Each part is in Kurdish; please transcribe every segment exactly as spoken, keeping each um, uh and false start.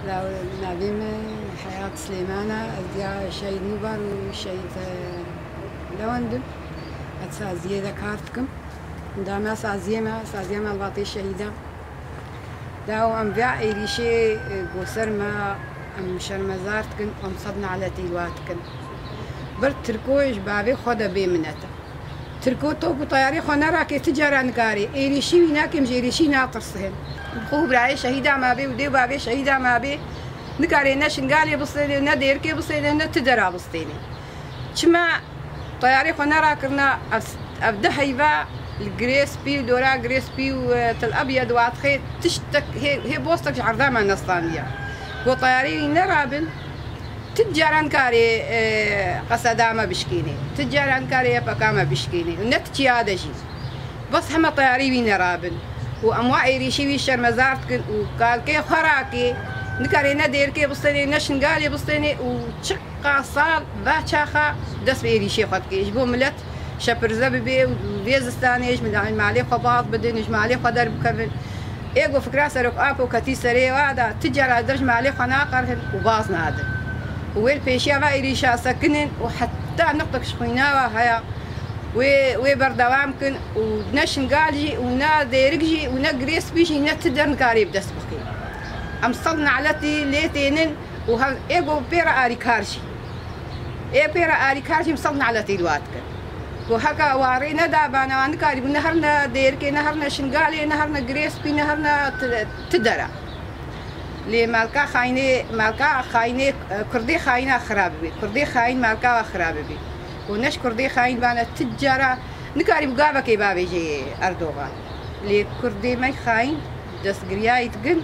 Navê min Heyat Silêman e, ez ya Şehîd Nûbar û Şehîd, e, Lewend im. Ez saziyê de kar dikim. Endama saziyê me, saziya malbatê şehîdan. Daw em vê êrîşê, e, go ser me, em şermezar dikin, em sed naletî li wa dikin. Bir Tirko ji bavê xwe de bê minet e. Tirko to ku teyarê xwe nerake, ti cara nikarê. Êrîşî wî nakim, ji êrîşî natirsin. Xwe birayê şehîda me bê û dê û bavê şehîda me bê, nikarê ne Şingalê bistêne, ne Dêrikê bistêne, ne ti dera bistêne. Çima teyarê xwe nerakirina, ev, ev di heyva li Girê Spî û dora Girê Spî û, e, Til Ebyed û Atxê tiştek hê, hê bostek ji erda me nestandiye. Ku teyarê wî nerabin, Ti cara nikarê, e, qeseda me bişkînê. Ti cara nikarê Y P K me bişkînê. Û ne ti çiya de jî. Bes heme teyarî wî nerabin. Û em wa êrîşî wî şermezar dikin û kalkê xwe rakê. Nikarê ne Dêrikê bistênê, ne Şingalê bistênê û çiqa sal va çaxa dest bi êrîşê xwe dikê. Ji bo milet şepirze bibe û vê zistanê ji malê xwe baz bidin û ji malê xwe derbikevin. Ê ku fikra Serok Apo ketî serê wa de, ti cara der ji malê xwe naqerhin û baz nadin. Û wê li pêşiya va êrîşa sekinin û heta nuqtek ji xwîna wa heye, wê, wê berdewam kin û ne Şingal jî û ne Dêrik jî û ne Girê Spî jî ne ti der nikarê bi dest bixî. Em sed naletî lê tênin û hev-, ê ku pê re arîkar jî. Ê pê re arîkar jî em sed naletî li wa dikin. Ku heka wa rê nedabana, wan nikarîbû ne herine Dêrikê, ne herine Şingalê, ne herine Girê Spî, ne herine ti, ti dera. Lê malka xayinê, malka xayinê, e, Kurdê xayina xira bibê. Kurdê xayin malka wa xira bibê. Ku ne ji Kurdê xayin bane ti cara nikarîbû gavekê bavêjê Erdogan. Lê Kurdê me xayin destgiriyayî dikin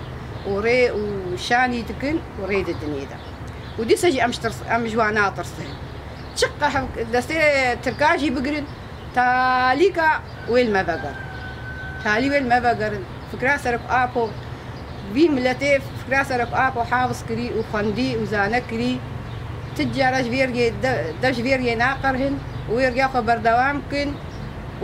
û rê û şanî dikin û rê didinê de. Û dîsa jî em ji tirs-, em ji wan natirsin. Çiqa hev-, destê Tirka jî bigirin, talîka wê li me vegerin. Talî wê li me vegerin. Fikra Serok Apo, vî miletê fikra Serok Apo hafiz kirî û xwendî û zane kirî. Ti cara ji vê riyê de, de ji vê riyê naqerhin û wê riya xwe berdewam kin.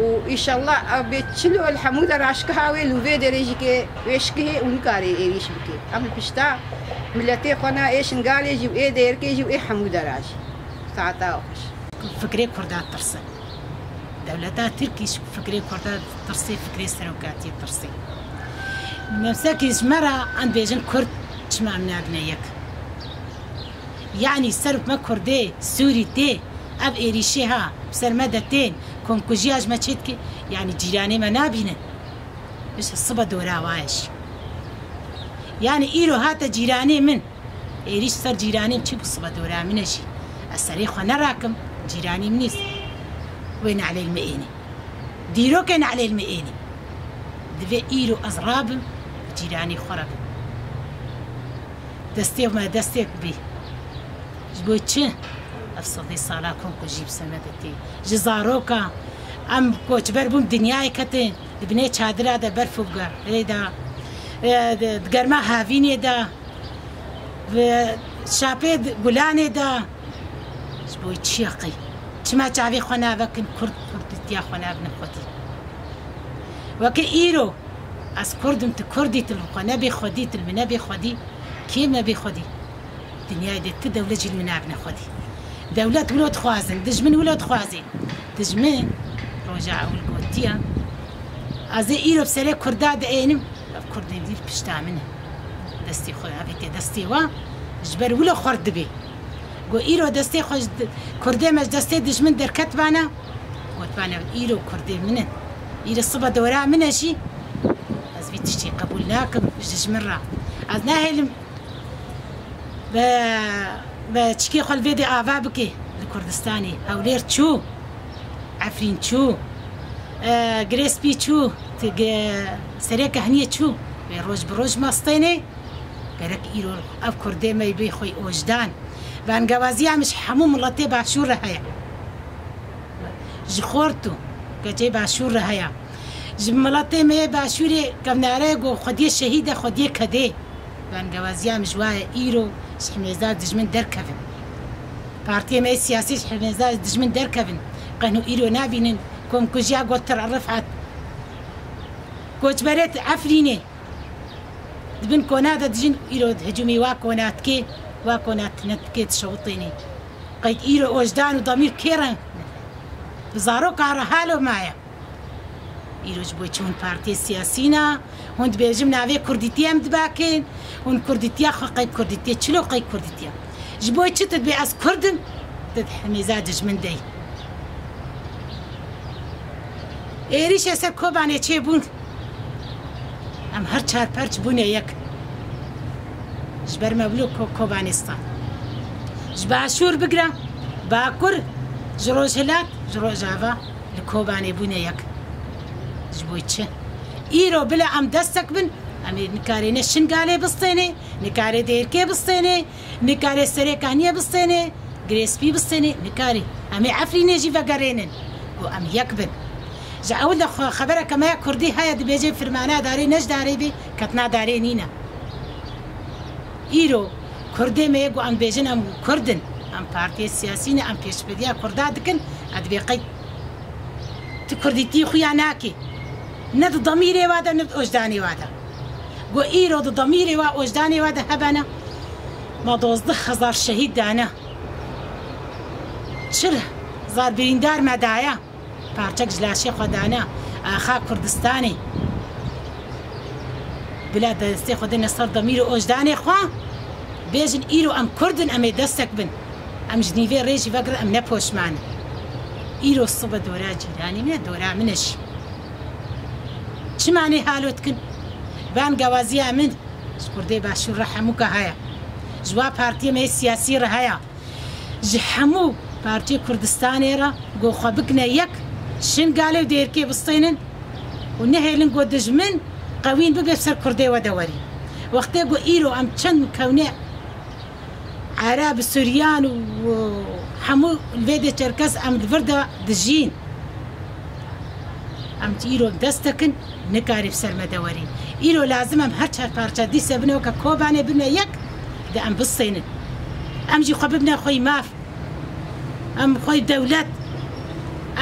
Û îşallah ev bê çilo li hemû de raşkiha wê li vê derê jî ke wê şikihê û nikarê êrîş bike. Em li pişta miletê xwe ne, ê Şingalê jî û ê Dêrikê jî û ê hemû dera jî. Saeta xweş. Fikrê Kurda tirse. Dewleta Tirkî ji fikrê Kurda tirse, fikrê serokatiyê tirse. Nefsekî ji me re em bêjin Kurd, çima em nabine yek? Yanî ser me Kurdê Sûrî tê, ev êrîşê ha, bi ser me de tên, komkujiya ji me çê dike, yanî cîranê me nabînin. Ji sibe dora wa ye jî. Yanî îro hate cîranê min, êrîş ser cîranê min çi bi sibe dora min e jî. Ez serê xwe nerakim, cîranê min î wê ne'lê li min ênê. Dîrokê ne'lê li min ênê. Divê îro ez rabim, cîranê xwe re bim. Destê me destek bî. Ji bo çi? Ev sedê sala komkujî bi ser me de tê. Ji zaroka em koçber bûn dinyayê ketin, di binê çadira de berf û ge-, rê de, e, di, di germa havînê de, bi şapê di, gulanê de. Ji bo çi ya qey? Çima çavê xwe navekin Kurd, Kurdîtiya xwe nabine xwedî? Weke îro, ez Kurd im, tu Kurdî, tu li xwe nebê xwedî, tu li min nebê xwedî, kê me bê xwedî? Dinyayê de ti dewlet jî li min nabine xwedî. Dewlet wilo dixwazin, dijmin wilo dixwazê. Dijmin roja ewil gotiya, ez ê îro bi serê Kurda diênim, ev Kurdên dî li pişta min e. Destê xwe, evê tê destê wa, ji ber wilo xurt dibê. Go îro destê xwe ji di-, Kurdê me ji destê dijmin derketibana, gotibana îro Kurdê min in. Îro sibe dora min e jî, ez vî tiştî qebûl nakim ji dijmin re. Ez nahêlim Be, be çikê xwe li vê dê ava bike li Kurdistanê. Hewlêr çû, Efrîn çû, e, Girê Spî çû, ti ge-, serê kehniyê çû. Wê roj bi roj mastênê, gerek îro ev Kurdê me bê xwe ojdan. Bangewaziya min ji hemû miletê Başûr re heye. Ji xort û keçê Başûr re heye. Ji miletê me yê Başûrê kevnare go xwediyê şehîd e, xwediyê kedê. Bangewaziya min ji wa ye îro ji himêza dijmin derkevin. Partiyê me yê siyasî ji himêza dijmin derkevin. Qehno îro nabînin komkujiya Gotir Rifat. Koçberê Efrînê. Di bin kona de dijîn, îro hicûmî wa kona dikê, wa kona tine dikê, dişewitênê. Qeyd îro ojdan û demîr kê re? Bi zaroka re halo maye. Îro ji bo çi hûn partiyê siyasî ne? Hûn dibêjin navê kurdîtiyê em dibakin. Hûn kurdîtiya xwe qey kurdîtiyê, çilo qey kurdîtiya? Ji bo çi tu dibê ez kurd im, tu di hemêza dijmin de yî. Êrîşê ser Kobanê çêbûn. Em her çar perç bûne yek. Ji ber me wilo Ko-, Kobanistan. Ji Başûr bigre, Bakur, ji Rojhilat, ji Rojava li Kobanê bûne yek. Ji bo çi? Îro bila em destek bin, em ê nikarê ne Şingalê bistênê, nikarê Dêrkê bistênê, nikarê Serêkaniyê bistênê, Girêspî bistênê, nikarê. Em ê Efrînê jî vegerênin ku em yek bin. Ji ewil de xwe-, xebereke me ya kurdî heye, dibêje firmana darê ne ji darê bê, ketina darê nîne. Îro kurdê me yê ku em dibêjin em kurd in, em partiyê siyasî ne, em pêşbiriya kurda dikin, e dibê qey tu kurdîtî xuya nakî. Ne di demîrê wa de, ne di ojdanê wa de. Ku îro di demîrê wa, ojdanê wa de hebene, me dozdeh hezar şehîd dane. Çil hezar birîndar me daye. Parçek ji laşê xwe dane. Axa Kurdistanê. Bila destê xwe dine ser demîr û ojdanê xwe. Bêjin îro em kurd in, em ê destek bin. Em ji nîvê rê jî vegirin, em ne poşman in. Îro sibe dora cîranî min e, dora min e jî. Çima nê halo dikin? Van gawaziya min ji Kurdê Başûr re hemûka heye. Ji wa partiyê me yê siyasî re heye. Ji hemû parçeyê Kurdistanê re ku xwe bikine yek, Şingalê û Dêrkê bistênin û nehêlin ku dijmin qewîn bibe ser Kurdê we de werî. Wextê ku îro em çend kewne Ereb, Suryan û hemû li vê dê Çerkes em li vir de dijîn. Em îro dest dikin, nikarî bi ser me de werî. Îro lazim em her çar parça dîse bine weke Kobanê bine yek, de em bistênin. Em jî xwe bibine xwey maf. Em xwey dewlet.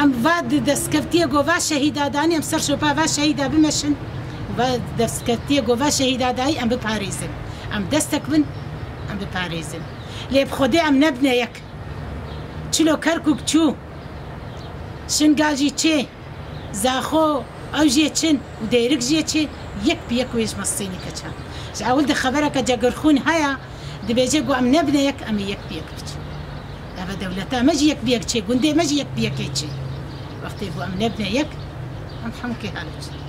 Em va di destkeftiyê go va şehîda danî, em ser şopa va şehîda bimeşin. Va destkeftiyê go va şehîda dayî, em biparêzin. Em destek bin, em biparêzin. Lê bi Xwedê em nebine yek. Çilo Kerkûk çû. Şingal jî çê. Zaxo ew jê çin û Dêrik jê çê, yek bi yek wê ji me sênî keça. Ji ewil de xebereke cegirxûn heye, dibêje ku em nebine yek, em ê yek bi yek biçin. Eve dewleta me jî yek bi yek çê, gundê me jî yek bi yekê çê. Wextê ku em nebine yek, em hemûkê halo çin.